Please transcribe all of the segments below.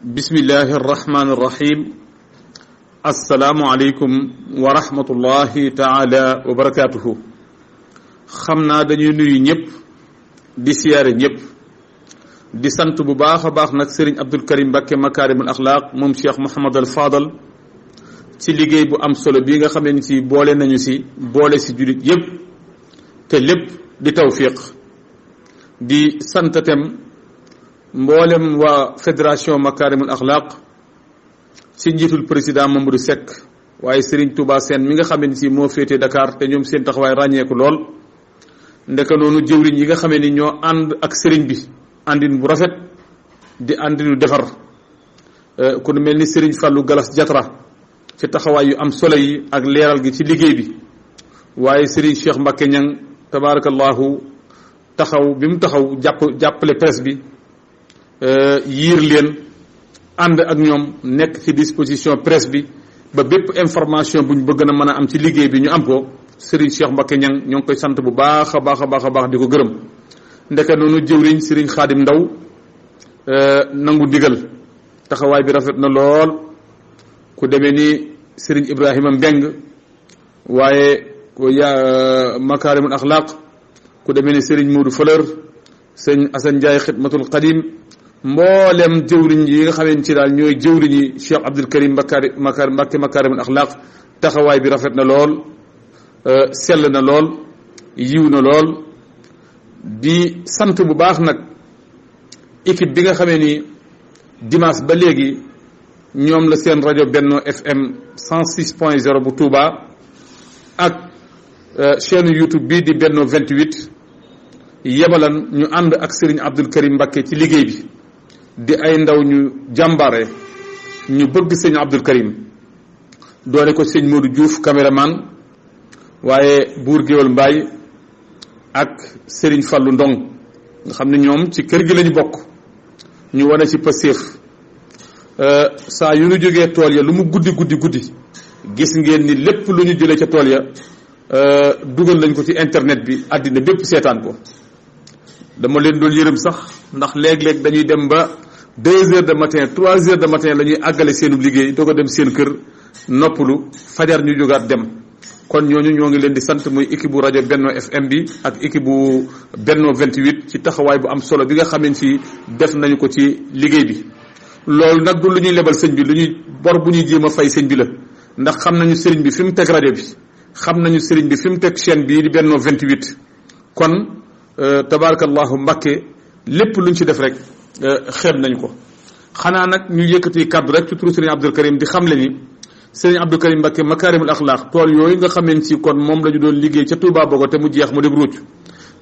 bismillahi arrahmani irrahim assalaamu aleykum wa rahmatullahi taala wa barakatuhu. xam naa dañuy nuyu ñëpp di siyaare ñëpp di sant bu baax a baax nag Serigne Abdul Karim Mbacké Makaarimul Axlaaq moom Cheikh Mouhamad al Fadal ci liggéey bu am solo bii nga xamee ni si boole nañu si boole si jullit yëpp te lépp di tawfiq di sant itam mboolem waa fédération Makaarimul Axlaaq ci njiitul président Mamadou Seck waaye Serigne Touba Sène mi nga xamee ni si moo féetee Dakar te ñoom seen taxawaay ràññeeku lool ndeka noonu jëwriñ yi nga xamee ni ñoo ànd ak Serigne bi àndin bu rafet di àndinu defar ku mel ni Serigne Fallou Galas Jatra ci taxawaay yu am solo yi ak leeral gi ci liggéey bi waaye Serigne Cheikh Mbacké Niang tabarakallahu taxaw bi mu taxaw jàppale presse bi yiir leen ànd ak ñoom nekk ci disposition presse bi ba bépp information bu ñu bëgg na mën a am ci liggéey bi ñu am ko Serigne Cheikh Mbacké Niang ñoo ngi koy sant bu baax a baax a baax a baax di ko gërëm ndeke noonu jëwriñ Serigne Khadim Ndaw nangu ndigal taxawaay bi rafet na lool ku demee ni Serigne Ibrahima Mbeng waaye ko Makaarimul Axlaaq ku demee ni Serigne Modou Fleur Serigne Assane Ndiaye Xidmatul Qadim mboolem jëwriñ yi nga xamee ci daal ñooy jëwriñ yi Cheikh Abdul Karim Mbacké Makaarimul Axlaaq taxawaay bi rafet na lool sell na lool yiw na lool di sant bu baax nag équipe bi nga xamee ni dimanche ba léegi ñoom la seen rajo Benno FM 106.0 bu Touba ak chaîne YouTube bii di Benno 28 yebalan ñu ànd ak Serigne Abdul Karim Mbacké ci liggéey bi di ay ndaw ñu jàmbaare ñu bëgg sëñ Abdul Karim doone ko sëñ Modou Diouf caméraman waaye buur géwal Mbaye ak Serigne Fallou Ndong nga xam ne ñoom ci kër gi lañu bokk ñu wane ci pëseef saa yu ñu jógee tool ya lu mu guddi gis ngeen ni lépp lu ñu jëlee ca tool ya dugal nañ ko ci internet bi àddina bépp seetaan ko dama leen doon yërëm sax ndax léeg-léeg dañuy dem ba 2 heures de matin 3 heures de matin la ñuy àggale seenu liggéey doo ko dem seen kër noppalu fajar ñu jógaat dem kon ñooñu ñoo ngi leen di sant muy équipe bu rajo Benno FM bi ak équipe bu Benno 28 ci taxawaay bu am solo bi nga xamante ci def nañu ko ci liggéey bi loolu nag du lu ñuy lebal sëñ bi lu ñuy bor bu ñuy jéem a fay sëñ bi la ndax xam nañu sëriñ bi fi mu teg rajo bi xam nañu sëriñ bi fi mu teg chaîne bii di Benno 28 kon tabarakallahu Mbacké lépp luñ ci def rek xeeb nañ ko xanaa nag ñu yëkkati kaddu rek ci turu Serigne Abdul Karim di xam le ni Serigne Abdul Karim Mbacké Makaarimul Axlaaq tool yooyu nga xameen ci kon moom la ñu doon liggéey ca Touba Bogo te mu jeex mu dem ruuj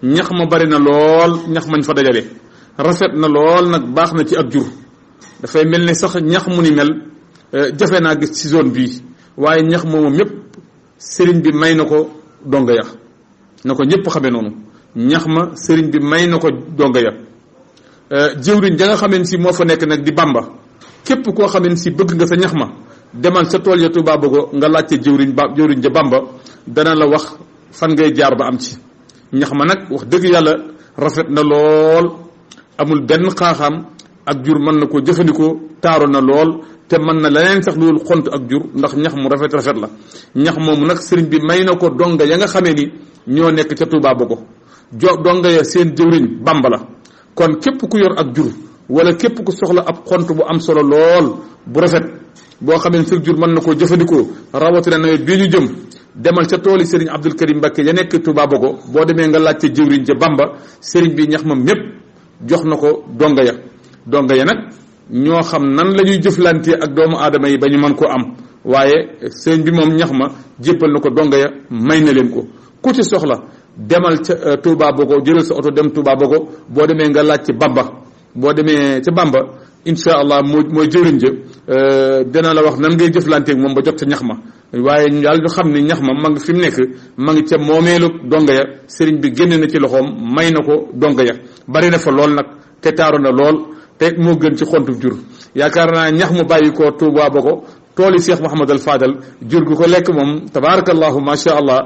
ñax ma bari na lool ñax mañ fa dajale rafet na lool nag baax na ci ak jur dafay mel ne sax ñax mu ni mel jafe naa gis ci zone bii waaye ñax moomu mépp Serigne bi may na ko donga ya na ko ñëpp xamee noonu ñax ma Serigne bi may na ko donga ya jëwriñ ja nga xameen si moo fa nekk nag di Bamba képp koo xameen si bëgg nga sa ñax ma demal sa tool ya Touba Bogo nga laajte jëwriñ ja Bamba dana la wax fan ngay jaar ba am ci ñax ma nag wax dëgg yàlla rafet na lool amul benn xaaxaam ak jur mën na ko jëfandikoo taaru na lool te mën na leneen sax loolu xont ak jur ndax ñax mu rafet la ñax moomu nag sëriñ bi may na ko donga ya nga xamee ni ñoo nekk ca Touba Bogo donga ya seen jëwriñ Bamba la kon képp ku yor ak jur wala képp ku soxla ab xont bu am solo lool bu rafet boo xamee sa jur mën na koo jëfandikoo rawatina nawet bii ñu jëm demal ca tooli Serigne Abdul Karim Mbacké ya nekk Touba Bogo boo demee nga laajte jëwriñ ja Bamba Serigne bi ñax ma ñépp jox na ko donga ya nag ñoo xam nan la ñuy jëflantee ak doomu aadama yi ba ñu mën koo am waaye Serigne bi moom ñax ma jébbal na ko donga ya may na leen ko ku ci soxla demal ca Touba Bogo jëlal sa oto dem Touba Bogo boo demee nga laaj ci Bamba boo demee ca Bamba incha allah mooy jëwriñ ja dina la wax nan ngay jëflanteeg moom ba jot ca ñax ma waaye ñu daal ñu xam ni ñax ma ngi fi mu nekk ma ngi ca moomeelu donga ya sëriñ bi génne na ci loxoom may na ko donga ya bari na fa lool nag te taaru na lool te moo gën ci xontu jur yaakaar naa ñax mu bàyyi ko Touba Bogo tooli Cheikh Mouhamad al Fadal jur gu ko lekk moom tabarakallahu macha allah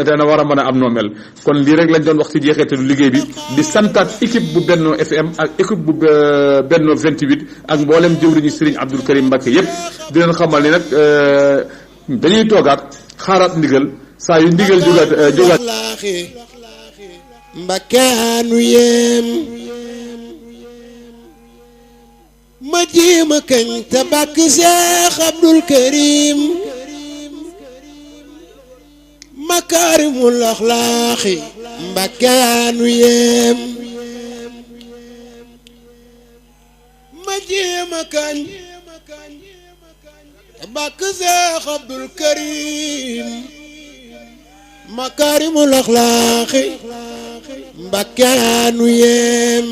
dana war a mën a am noo mel. kon lii rek lañ doon wax ci jeexitalu liggéey bi di santaat équipe bu Benno FM ak équipe bu Benno 28 ak mboolem jëwriñu Serigne Abdoul Karim Mbacké yépp di leen xamal ni nag dañuy toogaat xaaraat ndigal saa yu ndigal jógaat Mbakkaanu yéem ma jéema kañ te bàkk Cheikh Abdoul Karim makaarimul axlaaxi Mbakkaanu yéem ma jéema kañ te bàkk Cheikh Abdoul Karim makaarimul axlaaxi Mbakkaanu yéem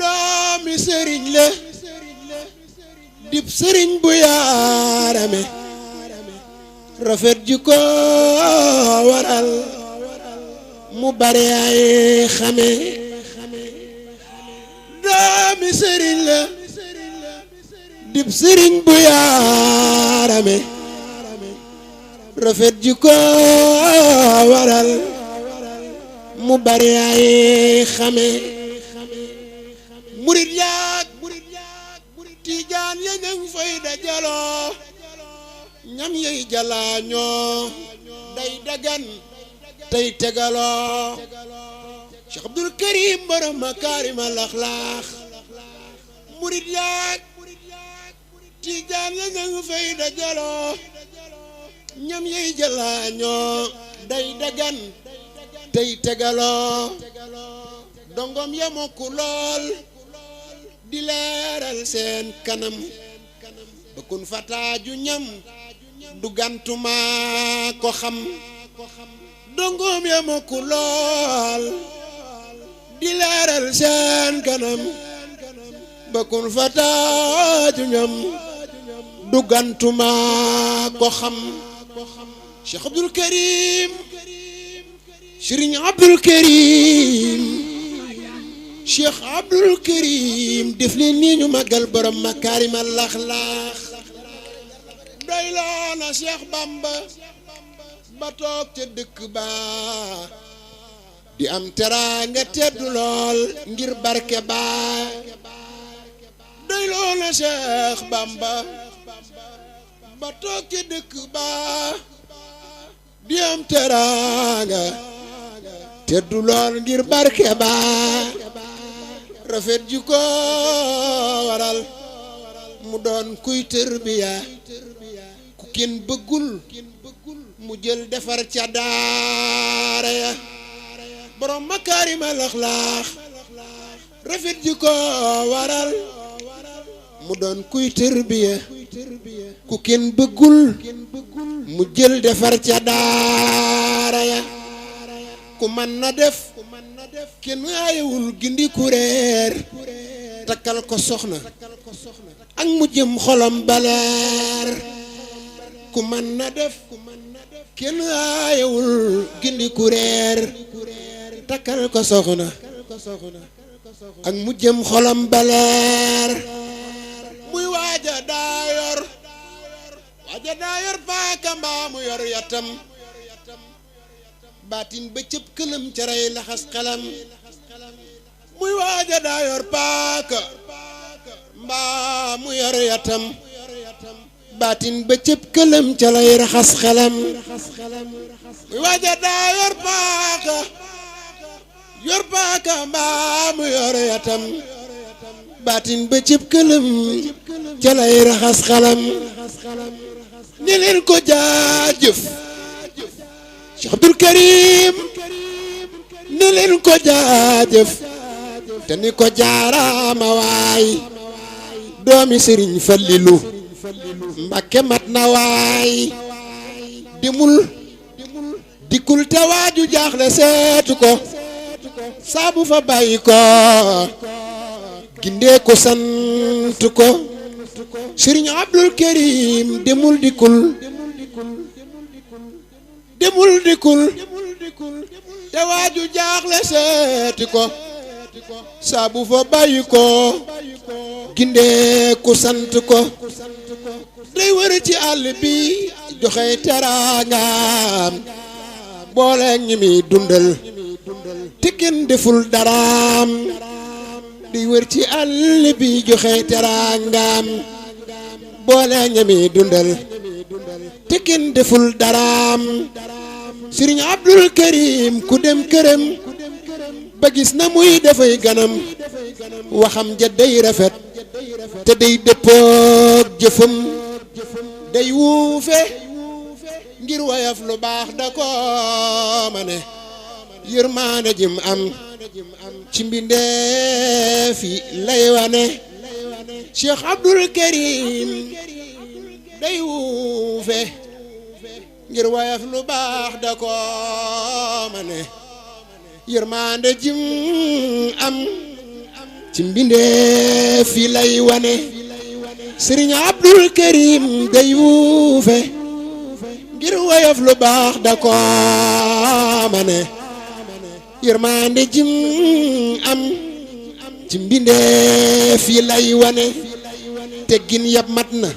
doomi sëriñ la dib sëriñ bu yaarame rafet ji ko waral mu bare ay xame doomi sëriñ la dib sëriñ bu yaarame rafet ji ko waral mu bari ay xame murit yaak tiijaan ya ñang fay dajaloo ñam yey jalaañoo day dagan tey tegaloo Cheikh Abdoul Karim borom makaarimal axlaax murit yaak tiijaan ya ñang fay dajaloo ñam yey jalaañoo day dagan tey tegaloo dongom ya mokku lool di leeral seen kanam ba kun fataaju ñam du gantuma ko xam dongom ya mokku lool di leeral seen kanam ba kun fataaju ñam du gantuma ko xam Cheikh Abdoul Karim Serigne Abdoul Karim Cheikh Abdoul Karim def leen nii ñu màggal borom makaarimal axlaax doy loo na Cheikh Bamba ba toog ca dëkk ba di am teraanga teddu lool ngir barke ba doy loo na Cheikh Bamba ba toog ca dëkk ba di am teraanga teddu lool ngir barke ba rafet ji ko waral mu doon kuy tërbiya ku kenn bëggul mu jël defar ca daara ya borom makaarimal axlaax rafet ji ko waral mu doon kuy tërbiya ku kenn bëggul mu jël defar ca daara ya ku man na def kenn aayewul gindi kuréer takkal ko soxna ak mu jëm xolam baleer ku man na def kenn aayewul gindi kuréer takkal ko soxna ak mu jëm xolam baleer muy waaja daa yor paaka mbaa mu yor yatam baatin ba cëb këlam ca rey laxas xelam muy waaja daa yor paaka mbaa mu yor yatam baatin ba cëb këlam ca lay raxas xelam muy waaja daa yor paaka mbaa mu yor yatam baatin ba cëb këlam ca lay raxas xelam ni leen ko jaajëf Cheikh Abdoul Karim ni leen ko jaajëf te ni ko jaaraama waay doomi Serigne Fallilou Mbacké mat na waay dikkul te waaju jaaxle seetu ko saabu fa bàyyi ko gindee ko sant ko Serigne Abdoul Karim demul dikkul te waaju jaaxle seeti ko saabu fa bàyyi ko gindee ku sant ko day wër ci àll bi joxe teraangaam boole ñi muy dundal te kenn deful daraam day wër ci àll bi joxe teraangaam boole ñi muy dundal te kenn deful daraam Sëriñ Abdul Karim ku dem këram ba gis na muy dafay ganam waxam ja day rafet te day dëppook jëfam day wuufe ngir wayaf lu baax da ko mane yërmaane jim am ci mbindeef yi lay wane Cheikh Abdul Karim day wuufe ngir wayaf lu baax da ko mane yërmande jim am ci mbindeef yi lay wane Sëriñ Abdul Karim day wuufe ngir wayaf lu baax da ko mane yërmande jim am ci mbindeef yi lay wane teggin yab mat na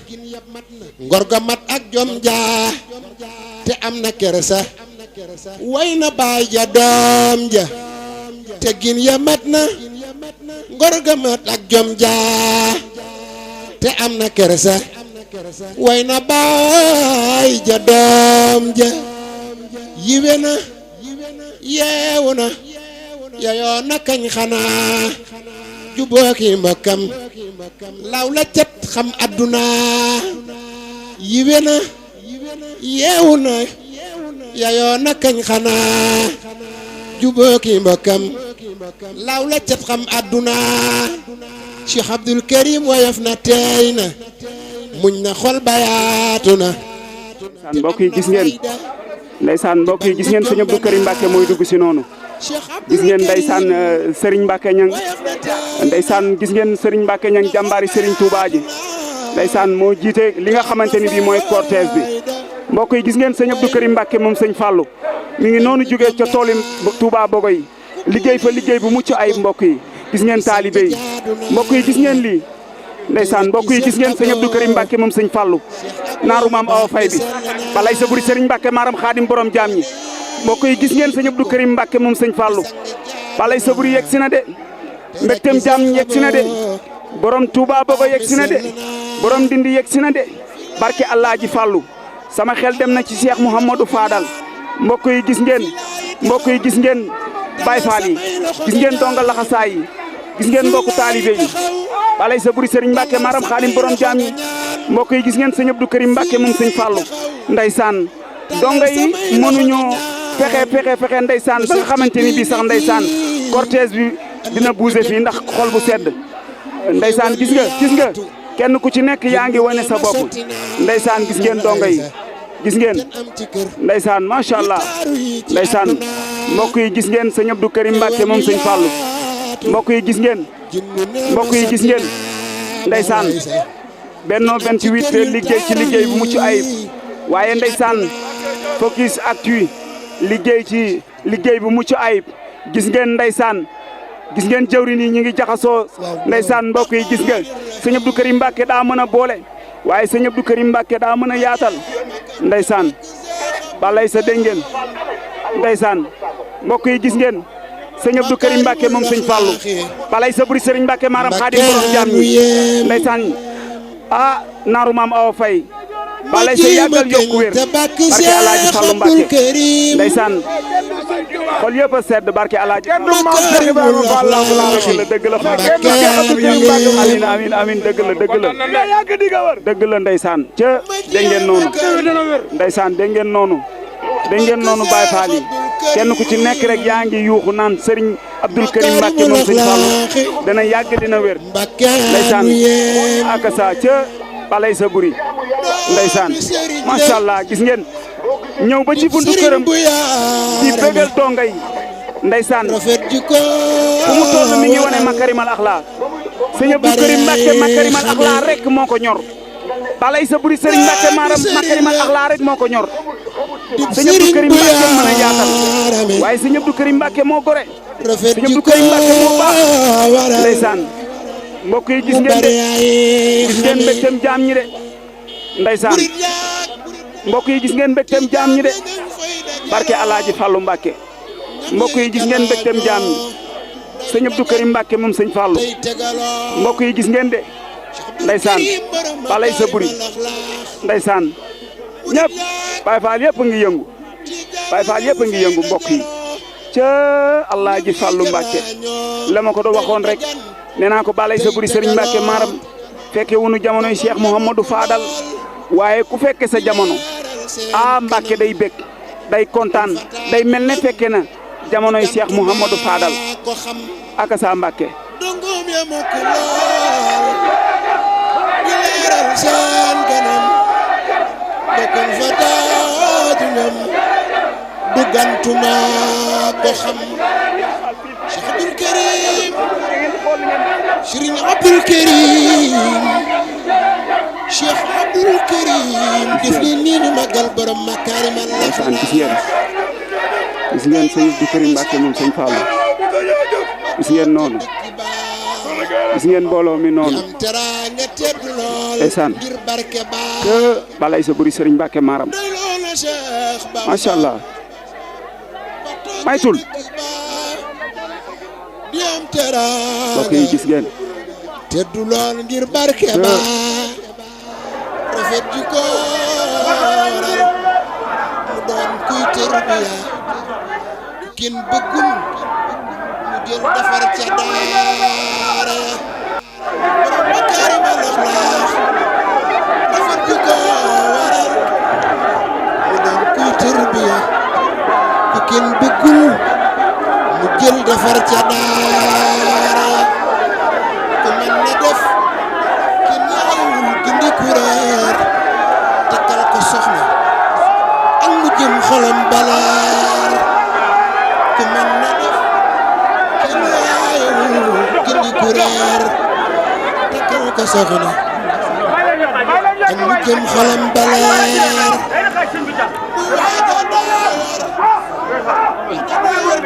ngor ga mat ak jom jaa te am na kersa way na baay ja doom ja teggin ya mat na ngor ga mat ak jom jaa te am na kersa way na baay ja doom ja yiwe na yeewu na yayoo na kañ xanaa jubooki mbokkam law la cat xam adduna yiwe na yeewu na yayoo na kañ xanaa jubooki mbokkam law la cat xam adduna Cheikh Abdul Karim woyof na teey na muñ na xol bayaatu na mbokk yi gis ngeen ndeysaan mbokk yi gis ngeen sëñ Abdou Karim Mbacke mooy dugg si noonu gis ngeen ndeysaan Serigne Mbacke ñang ndeysaan gis ngeen Serigne Mbacke ñang jàmbaari Serigne Touba ji ndeysaan moo jiite li nga xamante ni bii mooy cortège bi mbokk yi gis ngeen sëñ Abdou Karim Mbacke moom sëñ Fallou mi ngi noonu jógee ca tooli Touba Bogo yi liggéey fa liggéey bu mucc ay mbokk yi gis ngeen taalibe yi mbokk yi gis ngeen lii ndeysaan mbokk yi gis ngeen sëñ Abdou Karim Mbacke moom sëñ Fallou naaru maam awa fay bi balay sa buri Serigne Mbacke maaram xaadim borom jaam ñi mbokk yi gis ngeen sëñ Abdou Karim Mbacke moom sëñ Fallou balay sa buri yegg si na de mbégteem jaam ñi yegg si na de borom Touba Bogo yegg si na de borom Ndindi yegg si na de barke Alaaji Fallou sama xel dem na ci Cheikh Mouhamadou Fadal mbokk yi gis ngeen Baye Fall yi gis ngeen donga laxasaay yi gis ngeen mbokku taalibe yi balay sa buri Serigne Mbacke maram xaalim borom jaam yi mbokk yi gis ngeen sëñ Abdou Karim Mbacke moom sëñ Fallou ndeysaan donga yi mënuñoo fexe ndeysaan ba nga xamante ni bii sax ndeysaan cortège bi dina bouger fii ndax xol bu sedd ndeysaan gis nga kenn ku ci nekk yaa ngi wane sa bopp ndeysaan gis ngeen donga yi gis ngeen ndeysaan macha allah ndeysaan mbokk yi gis ngeen sëñ Abdou Karim Mbacke moom sëñ Fallou mbokk yi gis ngeen ndeysaan Benno 28 liggéey ci liggéey bu mucc ayib waaye ndeysaan Focus Actu liggéey ci liggéey bu mucc ayib gis ngeen ndeysaan gis ngeen jëwriñ yi ñu ngi jaxasoo ndeysaan mbokk yi gis nga sëñ Abdou Karim Mbacke daa mën a boole waaye sëñ Abdou Karim Mbacke daa mën a yaatal ndeysaan balay sa dégg ngeen ndeysaan mbokk yi gis ngeen sëñ Abdou Karim Mbacke moom sëñ Fallou balay sa buri Serigne Mbacke maaram xaadim borom jaam ñi ndeysaan naaru maam awa fay balay sa yàggal yokku wér barke Alaaji Fallou Mbacke ndeysaan xol yëpp a sedd barke Alaaji dëgg la amin dëgg la ndeysaan ca dégg ngeen noonu ndeysaan dégg ngeen noonu Baye Fall yi kenn ku ci nekk rek yaa ngi yuuxu naan Serigne Abdou Karim Mbacke moom sëñ Fallou dana yàgg dina wér ndeysaan akasa ca balay sa buri ndeysaan macha allah gis ngeen ñëw ba ci buntu këram di bégal donga yi ndeysaan fu mu toll mi ngi wane makarimal axlaa sëñ Abdou Karim Mbacke makarimal axlaa rek moo ko ñor balay sa buri Serigne Mbacke maaram makarimal axlaa rek moo ko ñor sëñ Abdou Karim Mbacke mën a yaatal waaye sëñ Abdou Karim Mbacke moo gore sëñ Abdou Karim Mbacke moo baax ndeysaan mbokk yi gis ngeen de gis ngeen mbégteem jaam ñi de ndeysaan mbokk yi gis ngeen mbégteem jaam ñi de barke Alaaji Fallou Mbacke mbokk yi gis ngeen mbégteem jaam ñi sëñ Abdou Karim Mbacke moom sëñ Fallou mbokk yi gis ngeen de ndeysaan balay sa buri ndeysaan ñëpp Baye Fall yëpp a ngi yëngu Baye Fall yëpp a ngi yëngu mbokk yi ca Alaaji Fallou Mbacke la ma ko doon waxoon rek nee naa ko balay sa buri Serigne Mbacke maaram fekke wunu jamonoy Cheikh Mouhamadou Fadal waaye ku fekke sa jamono Mbacke day bég day kontaan day mel ne fekke na jamonoy Cheikh Mouhamadou Fadal aka sa Mbacke dokon fa taajunam dugantuma ko xam Cheikh Abdoul Karim Serigne Abdoul Karim Cheikh Abdoul Karim def leen nii ñu magal borom makaarimal ndeysaan gis ngeen sëñ Abdou Karim Mbacke moom sëñ Fallou gis ngeen noonu gis ngeen mbooloo mi noonu ndeysaan te balay sa buri Serigne Mbacke maaram macha allah maytul mbokk yi gis ngeen teddu lool ngir barke ba rafet ji ko waral mu doon kuy tërbiya kenn bëggul mu jël defar ca daara borom makaarimal axlaaq rafet ji ko waral mu doon kuy tërbiya kenn bëggul mu jël defar ca daara ku mën na def ki ñaawul gindi kuréer takkal ko soxna ak mu jëm xolam balaar ku mën na def ki ñaawul gindi kuréer takkal ko soxna ak mu jëm xolam balaar mu waaja daawar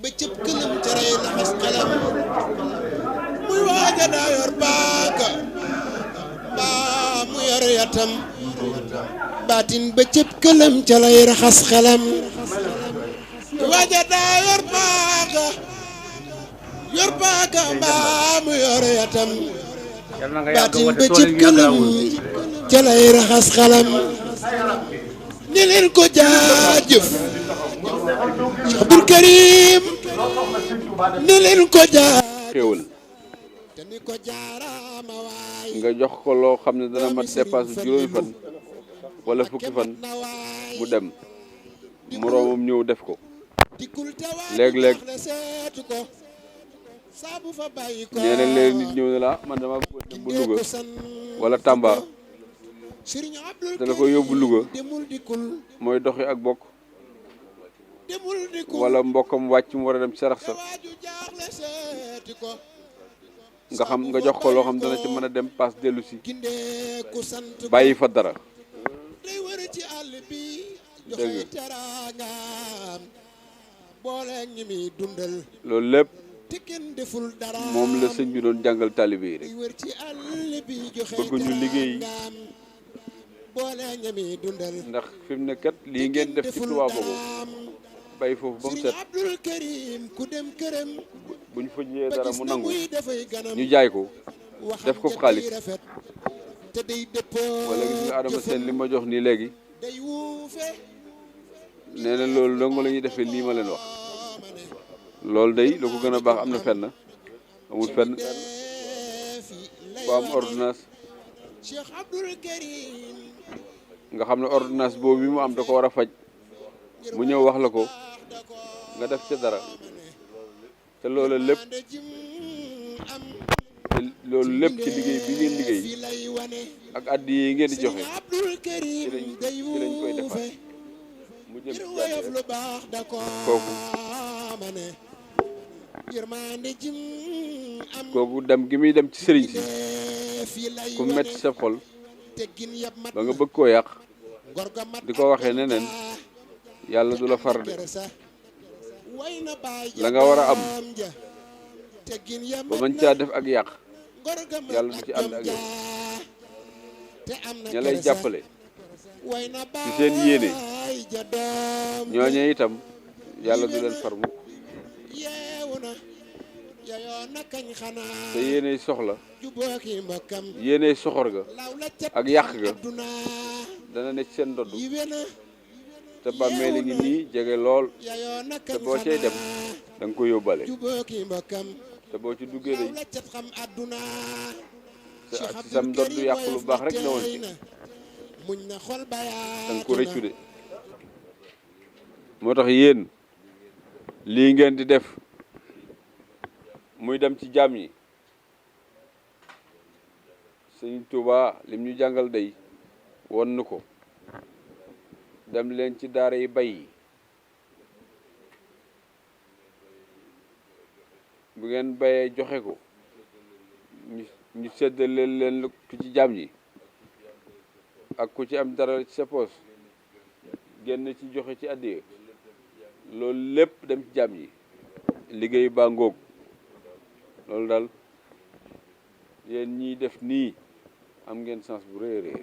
ba cëb këlam caray laxas xelam muy waaja daa yor paaka mbaa mu yor yatam baatin ba cëb këlam caray raxas xelam muy waaja daa yor paaka mbaa mu yor yatam baatin ba cëb këlam caray raxas xelam ni leen ko jaajëf Cheikh Abdoul Karim ni leen ko jaajëf xéewal nga jox ko loo xam ne dana mat dépasse juróomi fan wala fukki fan mu dem moroomam ñëw def ko léeg-léeg nee na léegi nit ñëw ne la man dama bëgg dem ba Louga wala Tamba dana ko yóbbu Louga mooy doxi ak bokk wala mbokkam wàcc mu war a dem sarax sa nga xam nga jox ko loo xam dana ci mën a dem paas dellu si bàyyi fa dara dëgg loolu lépp moom la sëñ bi doon jàngal taalibe yi rek bëgg ñu liggéey ndax fi mu ne kat lii ngeen def ci Touba boobu bay foofu ba mu set buñ fa jiyee dara mu nangu ñu jaay ko def ko xaalis wala gis nga Adama Sène li ma jox nii léegi nee na loolu dong la ñuy defee lii ma leen wax loolu day lu ko gën a baax am na fenn amul fenn ku am ordonnance nga xam ne ordonnance boobu bi mu am da ko war a faj mu ñëw wax la ko nga def ca dara te loolu lépp ci liggéey bi ngeen liggéey ak addi yi ngeen di joxe ci lañ koy defar mu jëm ci jàpp kooku dem gi muy dem ci sëriñ si ku metti sa xol ba nga bëgg koo yàq di ko waxee neneen yàlla du la far de la nga war a am ba mën caa def ak yàq yàlla du ci ànd ak yow ña lay jàppale ci seen yéene ñooñe itam yàlla du leen far mukk te yéeney soxla yéeney soxor ga ak yàq ga dana ne ci seen ndodd te bàmmeeli ngi nii jege lool te boo cay dem da nga ko yóbbale te boo ci duggee day te ak ci sam ndodd yàq lu baax rek ne woon ci da nga ko rëccu de moo tax yéen lii ngeen di def muy dem ci jaam yi Sëñ Tuubaa lim ñu jàngal day won nu ko dem leen ci daara yi bay yi bu ngeen bayee joxe ko ñu séddale leen ku ci jaam yi ak ku ci am dara ci sa poos génn ci joxe ci addiya loolu lépp dem ci jaam yi liggéey baa ngoog loolu daal yéen ñiy def nii am ngeen sens bu rëy a rëy